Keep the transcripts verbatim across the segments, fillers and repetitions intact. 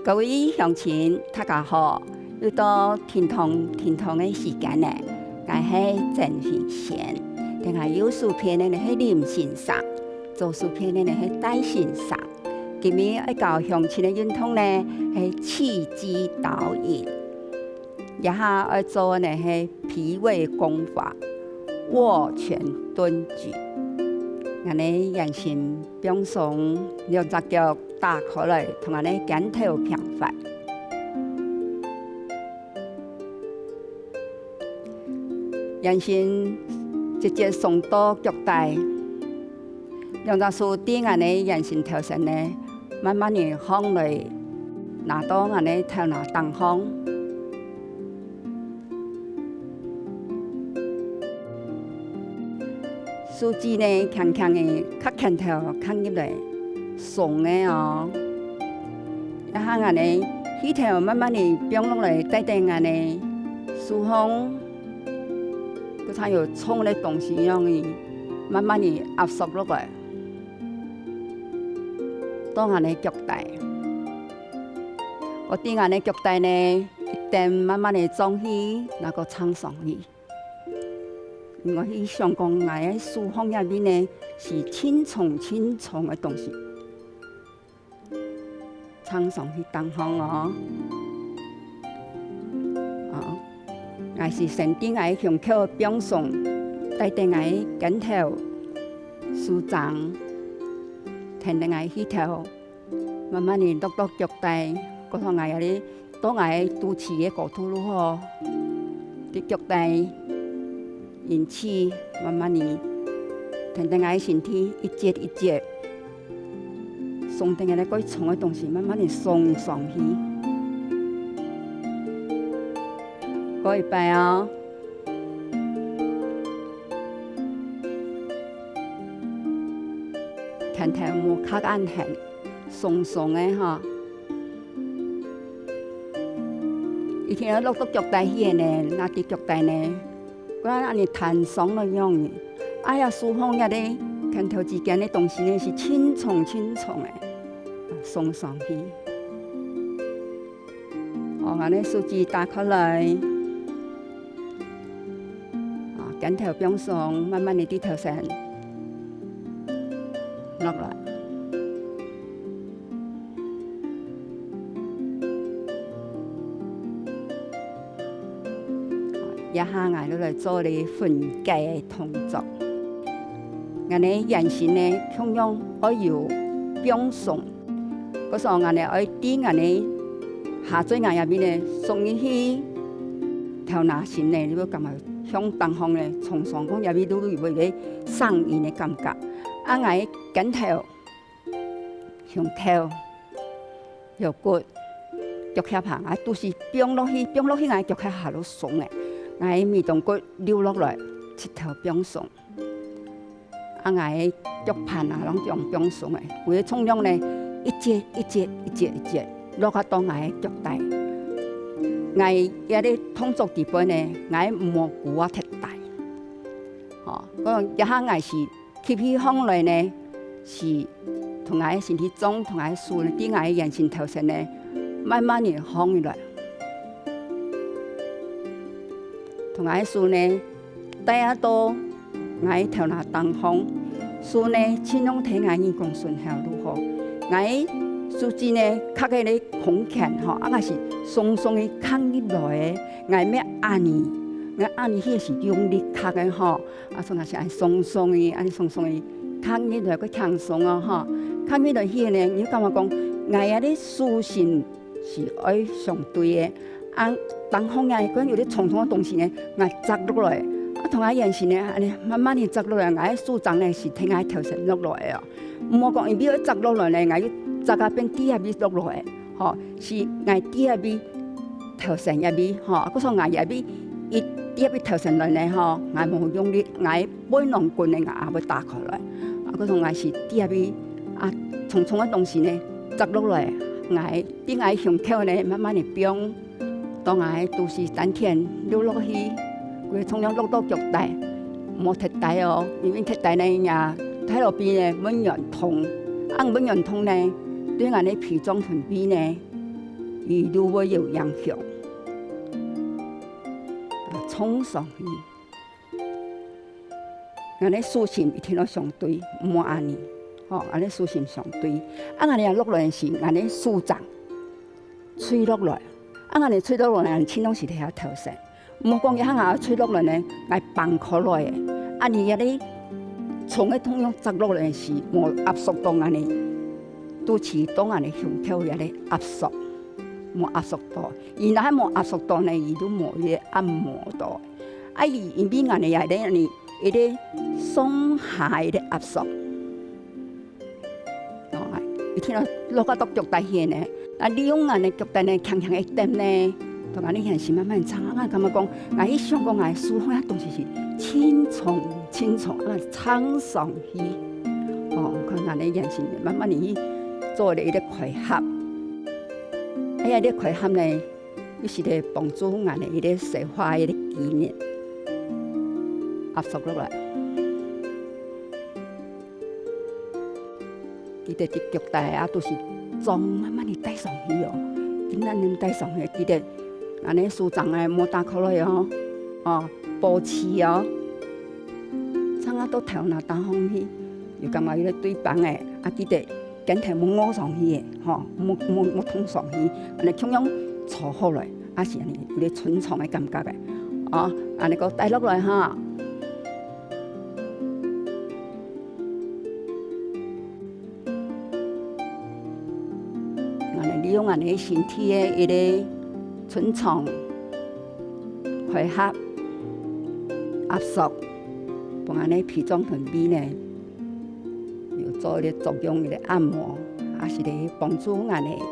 各位鄉親，大家好！又到停動停動个時間了。𠊎係曾慧仙，在𠊎右手片个呢係林先生，左手片个呢係戴先生。今日愛教鄉親个運動呢係氣機導引。這下愛做个呢係脾胃功法，握拳頓舉。𠊎呢圓身放鬆，兩隻腳打開來，同𠊎呢肩頭平放。圓身直接送到腳底，兩隻手對𠊎呢圓身頭前呢，慢慢仔䟘來，拿到𠊎呢頭那頂項。 手指呢輕輕仔揢拳頭揢入來，鬆个哦。這下𠊎呢氣頭慢慢仔放落來，帶等𠊎呢手項，就像有重个東西樣仔，慢慢仔壓縮落來，到𠊎呢腳底。 𠊎對𠊎个腳底呢，一點慢慢仔脹起，那個撐上去。𠊎去想講，𠊎个手項這位呢，係盡重盡重个東西，撐上去頂項哦。哦，𠊎係先對𠊎个胸口放鬆，帶等𠊎个肩頭、手踭，跈等𠊎个氣頭。 慢慢仔落到腳底，過到𠊎這裡，到𠊎肚臍个高度就好。對腳底引氣，慢慢仔，跈等𠊎个身體一節一節，鬆等𠊎个該重个東西，慢慢仔鬆上去。過一擺哦。 拳頭莫揢恁絚，鬆鬆个吼。一定愛落到腳底去个呢，若對腳底呢，毋然恁仔彈上來樣仔。哎呀，手項這个拳頭之間个東西呢，係盡重盡重个，鬆上去。 哦，𠊎个手指打開來，啊，肩頭放鬆，慢慢仔對頭前落來。這下𠊎就來做這分解个動作。𠊎个圓身呢，共樣愛有放鬆。 故所𠊎呢愛對𠊎呢下嘴𠊎這位呢，送入去頭那心呢，你會感覺向頂項呢，從上空這位都有一個上癮个感覺。啊，𠊎个肩頭、胸口、腰骨、腳胛下，𠊎都係放落去，放落去𠊎腳胛下都鬆个，𠊎个尾龍骨溜落來，膝頭放鬆。 啊，𠊎个腳盤啊，攏總放鬆个，有个重量呢，一節一節一節一節，落下到𠊎个腳底。𠊎這个動作底背呢，𠊎个無骨啊忒大。吼，講這下𠊎係吸氣項來呢，係同𠊎个身體重，同𠊎个手呢，對𠊎个圓身頭前呢，慢慢仔䟘起來。 同𠊎个手呢，帶啊到𠊎个頭那頂項，手呢，盡量在𠊎耳公脣口就好。𠊎个手指呢，揢个咧空圈吼，啊，𠊎係鬆鬆个揢入來个，𠊎毋係恁仔，𠊎恁仔係用力揢个吼，啊，所以𠊎係恁鬆鬆个，恁鬆鬆个揢入來，較輕鬆哦吼。揢入來去呢，你感覺講，𠊎个手心 係愛相對个。啊，頂項啊，可能有兜重重个東西呢，𠊎擲落來。啊，同𠊎圓身呢，恁仔慢慢仔擲落來，𠊎个手掌呢係在𠊎頭前落來个哦。毋好講，因為愛擲落來呢，𠊎又擲啊變地下尾落來个，吼，係𠊎地下尾頭前這位，吼，故所𠊎這位一地下尾頭前來呢，吼，𠊎無用力，𠊎背囊骨呢，𠊎也會打開來。啊，故所𠊎係地下尾啊，重重个東西呢，擲落來，𠊎 對𠊎胸口呢，慢慢仔放，到𠊎肚屎丹田流落去，歸个重量落到腳底，莫忒大哦，因為忒大呢，若大老髀呢，會痠痛。啊，會痠痛呢，對𠊎个脾臟同脾呢，佢就會有影響。啊，衝上去。 𠊎个手心一定愛相對，毋好恁呢，吼，𠊎个手心相對。啊，𠊎个落來時，𠊎个手掌垂落來，啊，𠊎个垂落來，盡量係在下頭先。毋好講一下𠊎垂落來呢，𠊎挷開來个，恁呢這个重个重量壓落來時，無壓縮到𠊎个肚臍，到𠊎个胸口這个壓縮，無壓縮到。佢若係無壓縮到呢，佢就無一个按摩到。 啊，佢因為𠊎个這个呢，一个上下一个壓縮。哦，一定要落到腳底去呢。啊，利用𠊎个腳底呢，輕輕个蹬呢，同𠊎个眼神慢慢撐。啊，𠊎感覺講，𠊎一想講，𠊎手項个東西係輕鬆輕鬆，啊，撐上去。哦，看𠊎个眼神慢慢地去做了一个開合。哎呀，這開合呢， 又係咧幫助𠊎个一个消化个機能，壓縮落來。記得這腳底啊，都係重慢慢地帶上去哦，緊緊帶上去。記得，𠊎个手掌啊，莫打開來哦，哦，保持哦。 撐啊到頭那頂項去，有感覺有咧對幫个，啊，記得肩頭莫臥上去个，吼，莫，莫，莫痛上去，恁呢共樣坐好來，啊是恁呢有咧伸長个感覺个，哦，恁呢个帶落來哈。恁呢利用恁呢身體个一个伸長、開合、壓縮， 分𠊎个脾臟同胃呢，有做一个作用，一个按摩，也是咧幫助𠊎个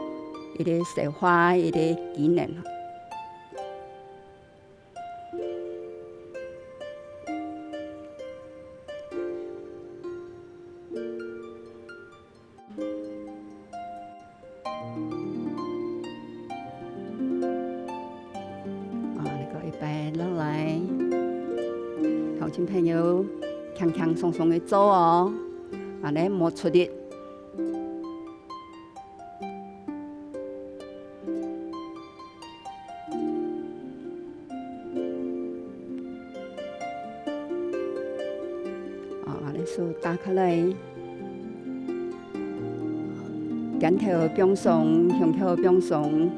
一个消化，一个機能。 啊，你个一擺落來，鄉親朋友，輕輕鬆鬆个做哦，恁呢莫出力。 啊，恁呢手打開來，肩頭放鬆，胸口放鬆，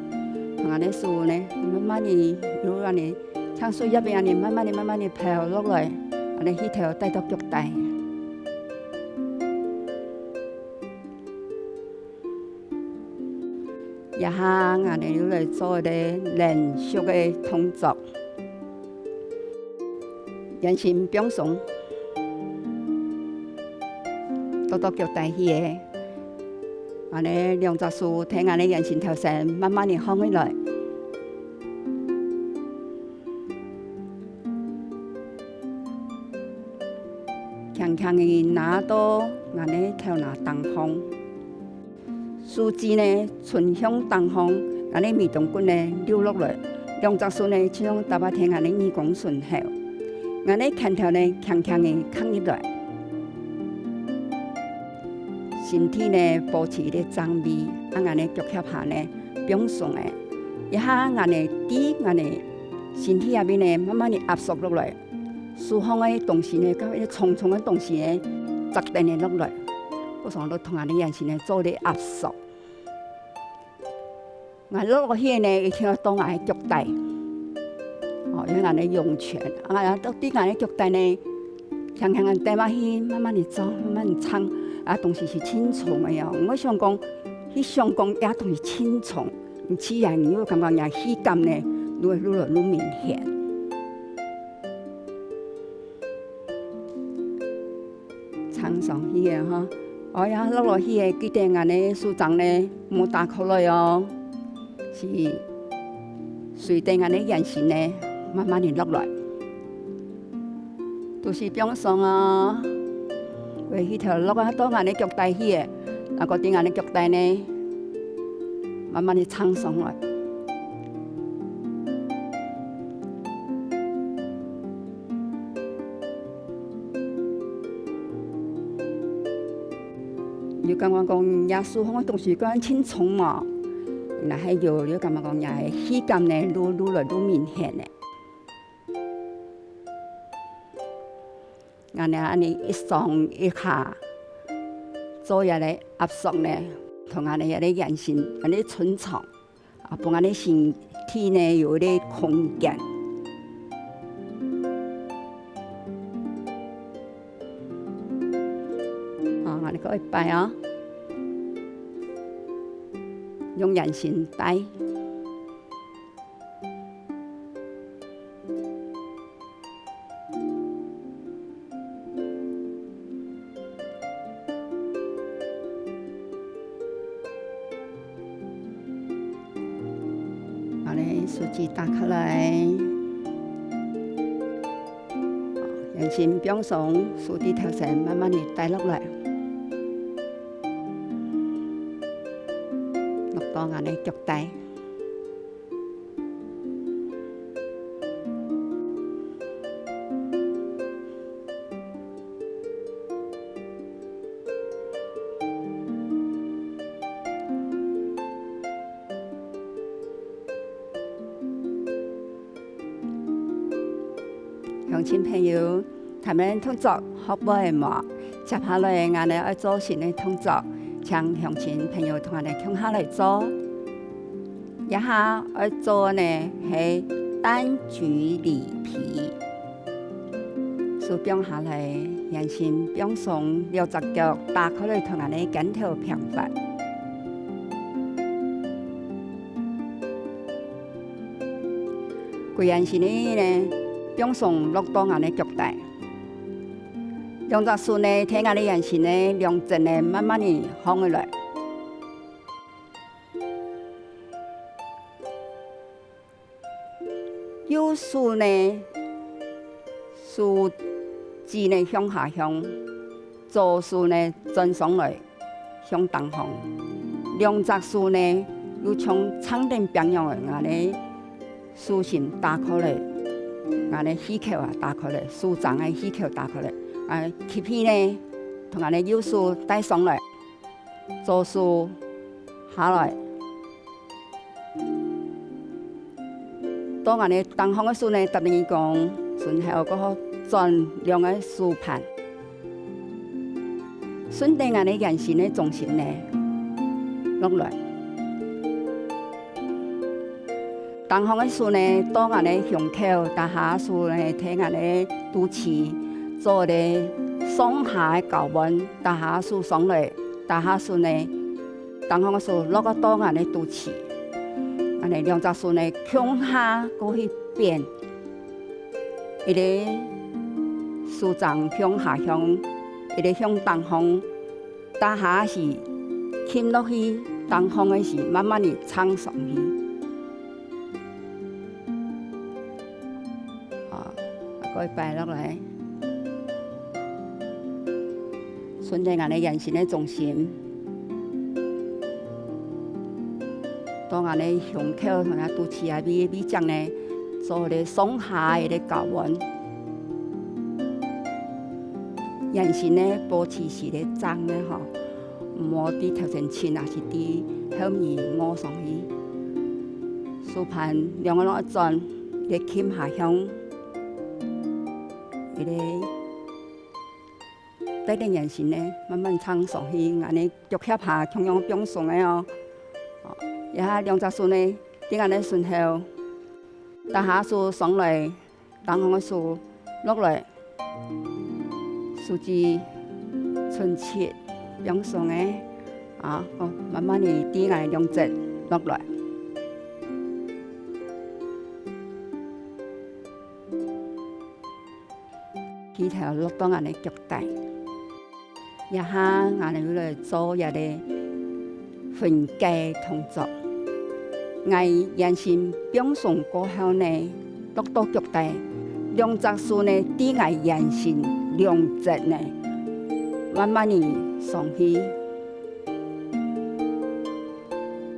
同恁呢手呢，慢慢地由恁呢，像水一樣恁呢，慢慢地、慢慢地飄落來，恁呢氣頭帶到腳底。 這下𠊎等又來做一個連續个動作，圓身放鬆，到到腳底去个。恁呢兩隻手在𠊎等圓身頭前慢慢地放起來。 輕輕地拿到𠊎等頭那頂項，手指呢伸向頂項，𠊎等尾鬃骨呢溜落來，兩隻手呢盡量搭啊在𠊎等耳公脣口，𠊎等拳頭呢輕輕地囥入來。身體呢保持一個正位，啊𠊎等腳脅下呢放鬆个，這下𠊎等知𠊎等 身體下背呢，慢慢地壓縮落來。手項个東西呢，佮該重重个東西呢，砸等个落來。故所就同𠊎等圓身呢做一個壓縮。𠊎落去呢，一定愛到𠊎个腳底。哦，因為𠊎个湧泉，啊，到底𠊎个腳底呢，輕輕个踮下去，慢慢地做，慢慢地撐，啊，東西係盡重个哦。𠊎想講，去想講，這東西盡重。 你自然你會感覺你个氣感呢，愈來愈來愈明顯。撐上去个吼，哦呀，落落去个，記得𠊎等个手掌呢，莫打開來哦，係隨等𠊎等个圓身呢，慢慢地落來。 肚屎放鬆哦。會去頭落啊到𠊎等个腳底去个，啊，過等𠊎等个腳底呢，慢慢地撐鬆來。有感覺講，這手項个東西，感覺盡重嘛。若係有，你感覺講若个氣感呢，愈愈來愈明顯呢。𠊎呢恁呢一上一下，做這个壓縮呢，同𠊎呢這个圓身恁呢伸長，啊，分𠊎呢身體呢有一个空間。啊，𠊎呢過一擺哦，用圓身帶。 好嘞，手指打開來，圓身放鬆，手指頭先慢慢地帶落來，落到𠊎个腳底。 鄉親朋友， 頭先動作學會無？接下來𠊎等愛做新个動作，請鄉親朋友同𠊎等共下來做。這下愛做呢係單舉里皮。手放下來，圓身放鬆，兩隻腳打開來同𠊎等肩頭平放。歸圓身呢，放鬆落到𠊎等腳底。 兩隻手呢，提𠊎等圓身呢，兩側呢，慢慢地放下來。右手呢，手指呢向下向，左手呢轉上來， 向頂項。兩隻手呢，又像撐等拚樣仔，𠊎等手心打開來，𠊎等氣口啊打開來，手掌个氣口打開來，啊，吸氣呢，同𠊎等右手帶上來，左手下來。 到𠊎等頂項个手呢，搭等耳公，順後過後轉兩个手盤，順等𠊎等圓身个中心呢，落來。頂項个手呢，到𠊎等胸口，打下手呢，提𠊎等肚臍，做个上下个交換，打下手上來，打下手呢， 頂項个手落到𠊎等肚臍，恁呢兩隻手呢共下過去變，一个手掌向下向，一个向頂項，打下時撳落去，頂項个時慢慢地撐上去。 啊，過一擺落來，順等𠊎等圓身个中心，到𠊎等胸口同𠊎肚臍啊位，位置呢，做个上下个交換。圓身呢，保持時个正个吼，毋好對頭前傾，也係對後面臥上去。手盤兩个攏愛轉，一个撳下向， 一个帶等圓身呢，慢慢撐上去，恁呢腳脅下共樣放鬆个哦。哦，這下兩隻手呢，在恁呢順後，打下手上來，頂項个手落來，手指伸直，放鬆个，啊，哦，慢慢地在恁呢兩側落來。 氣頭落到𠊎等腳底。這下𠊎等又來做這个分解動作。𠊎圓身放鬆過後呢，落到腳底，兩隻手呢，在𠊎圓身兩側呢，慢慢地上去。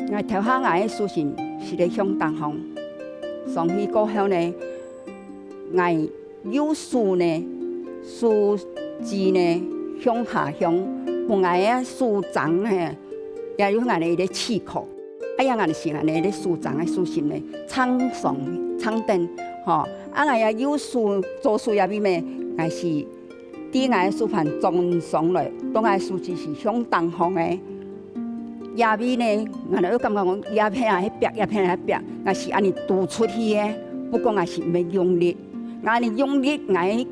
𠊎頭下𠊎个手心係咧向頂項，上去過後呢，𠊎右手呢，手指呢向下向，分𠊎个手掌呢，也有𠊎个一个氣口。啊，也𠊎係恁呢咧手掌个手心呢，撐上，撐等，吼。啊，𠊎也右手，左手這位呢，𠊎係對𠊎个手盤轉上來，到𠊎手指係向頂項个。這位呢，𠊎就感覺講，這片啊，該壁，這片啊，該壁，𠊎係恁呢拄出去个，不過𠊎係毋係用力。𠊎恁呢用力，𠊎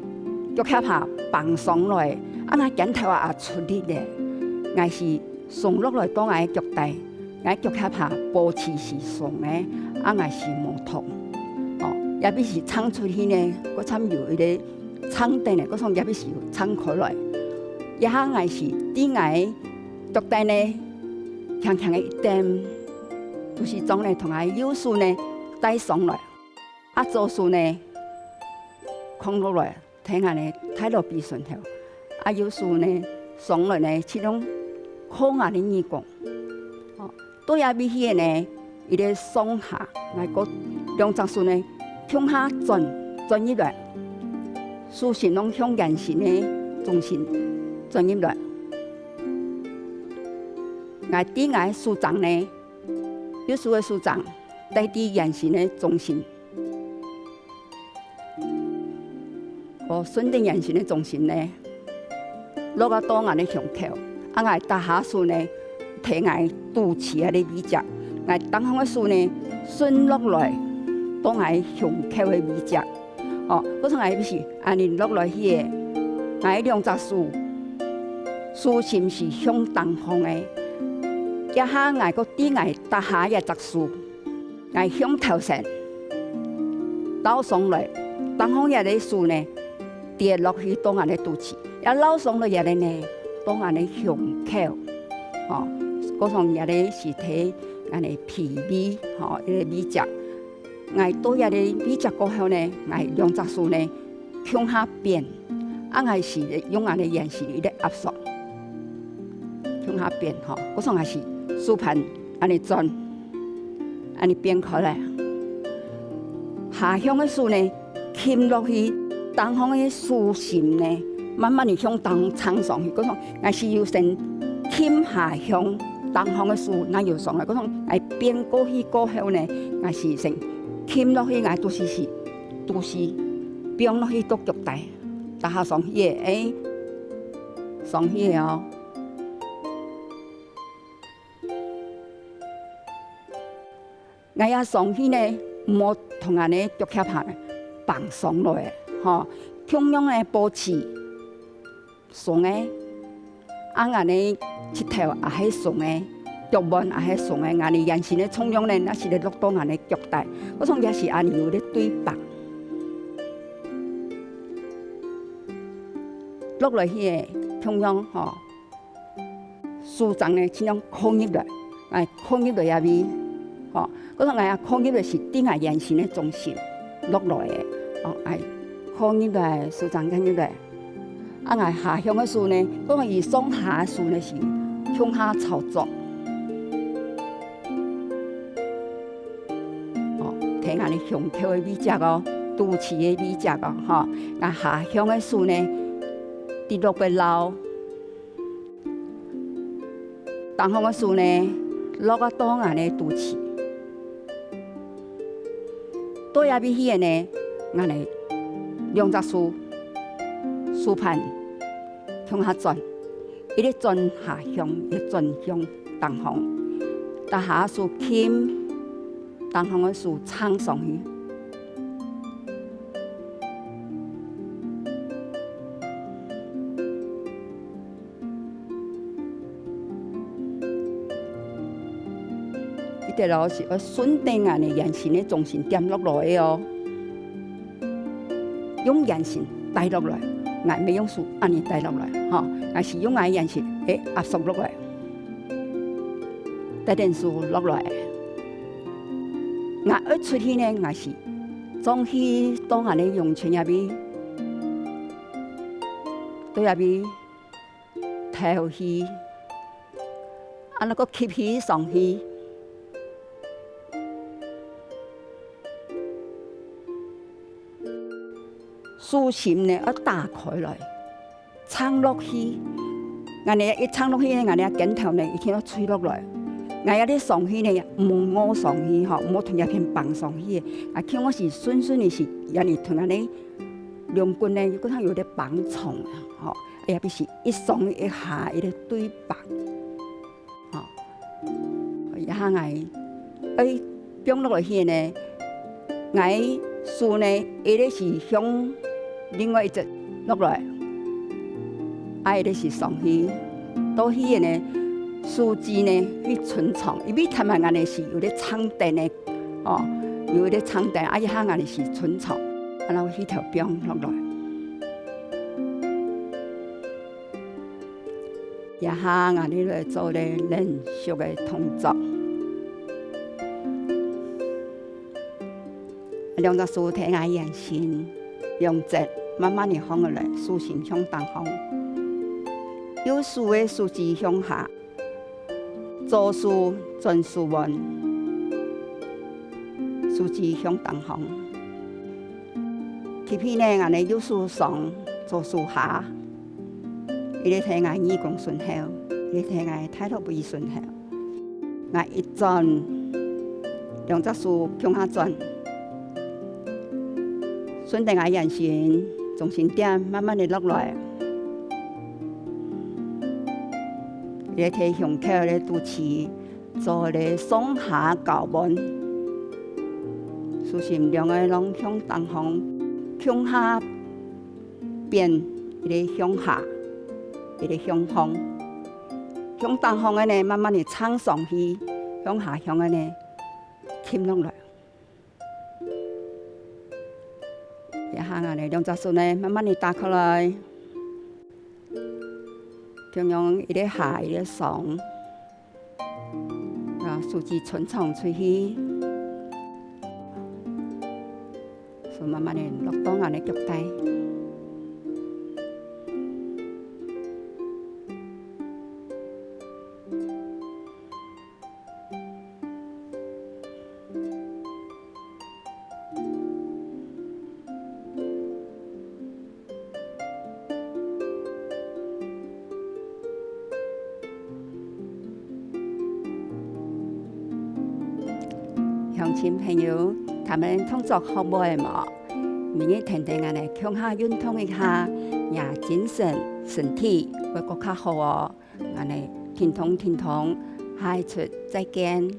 腳脅下挷上來，啊，𠊎肩頭啊，也出力咧，𠊎係 送落來到𠊎个腳底，𠊎腳下保持係鬆个，啊，𠊎係無動。哦，這位係撐出去呢，該站有一個撐等个，該種這位係有撐開來。這下𠊎係對𠊎腳底呢，輕輕个一點，肚屎上呢，同𠊎右手呢帶上來，啊，左手呢，囥落來。 聽𠊎呢，大落鼻唇頭，啊，右手呢，上來呢，盡量靠𠊎个耳公。哦，到這位去呢，一個上下，𠊎个兩隻手呢，共下轉，轉入來，手心攏向圓形个中心轉入來。𠊎對𠊎手掌呢，右手个手掌，帶對圓形个中心。 該順等圓形个中心呢，落啊到𠊎个胸口，啊，𠊎打下手呢，提𠊎肚臍个位置，𠊎頂項个手呢，順落來到𠊎胸口个位置。哦，該時𠊎係恁呢落來去个，𠊎兩隻手，手心係向頂項个，這下𠊎个對𠊎打下這隻手。 𠊎向頭先，撈上來，頂項這個手呢，跌落去到𠊎个肚臍，也撈上來這個呢，到𠊎个胸口。吼，故所這個係提𠊎个脾胃，吼，一個位置。𠊎到這個位置過後呢，𠊎兩隻手呢， 共下扁，啊，𠊎係用恁呢圓形一個壓縮，共下扁吼，故所𠊎係手盤恁呢轉，恁呢扁開來。下向个手呢，撳落去，頂項个手心呢，慢慢地向頂撐上去，故所𠊎係有先撳下向，頂項个手，那有上來，故所𠊎扁過去過後呢，𠊎係先撳落去，𠊎肚屎係 肚屎放落去到腳底，打下上去个，欸，上去个哦。𠊎這上去呢，莫同𠊎个腳脅下呢，挷上來，吼，共樣个保持 鬆个，啊，𠊎个膝頭也係鬆个，腳腕也係鬆个，𠊎个圓形个重量呢，那係咧落到𠊎个腳底，故所也係恁呢有咧對挷。落來去个共樣吼，手掌呢盡量靠入來，欸，靠入來這位，吼，故所𠊎也靠入來係對𠊎圓形个中心落來个，哦，欸，靠入來，手掌靠入來。 啊，𠊎下向个手呢，故所佢上下个手呢係共下操作。哦，提𠊎个胸口个位置哦，肚臍个位置哦，吼，𠊎下向个手呢，直落去撈。頂項个手呢，落啊到𠊎个肚臍。 到這位去个呢，𠊎呢兩隻手，手盤共下轉，一個轉下向，一個轉向頂項，打下手撳，頂項个手撐上去。 這個哦係愛順等𠊎个圓形个中心點落來个哦，用圓形帶落來，𠊎毋係用手恁呢帶落來，吼，𠊎係用𠊎个圓形，欸，壓縮落來，帶等手落來。𠊎愛出去呢，𠊎係上去到𠊎个陽春這位，到這位 敨氣，恁呢个吸氣上去。手心呢愛打開來，撐落去。𠊎呢一撐落去，𠊎呢肩頭呢一定愛垂落來。𠊎這个上去呢，毋好臥上去吼，毋好同這片挷上去个。啊，企好勢順順个時，這呢同恁呢兩棍呢，有个通有个挷重吼，哎呀，必須一上一下，一个對挷。 吼，這下𠊎愛放落來去呢，𠊎手呢，一个是向另外一隻落來，啊，一个是上去，倒去个呢，手指呢去伸長，因為頭先恁呢係有个撐等个，哦，有个撐等，啊，這下恁呢係伸長，啊，然後去頭放落來。 這下𠊎兜來做个連續个動作。兩隻手提𠊎圓身，兩隻慢慢个放下來，手心向頂項。右手个手指向下，左手轉手腕，手指向頂項。吸氣呢，𠊎兜右手上，左手下。 一个提𠊎耳公脣口，一个提𠊎大肚皮脣口。𠊎一轉，兩隻手共下轉，順等𠊎圓身，中心點慢慢个落來。一个提胸口，一个肚臍，做一个上下交換。手心兩个攏向頂項，共下 變，一个向下，一个向上。向頂項个呢，慢慢个撐上去，向下項个呢，撳落來。這下𠊎呢，兩隻手呢，慢慢个打開來，共樣一个下，一个上。 啊，手指伸長出去，手慢慢个落到𠊎个腳底。 鄉親朋友，大家動作學會無？明日跈等𠊎兜共下運動一下，若精神、身體會過較好哦。𠊎兜停動停動，下一齣再見。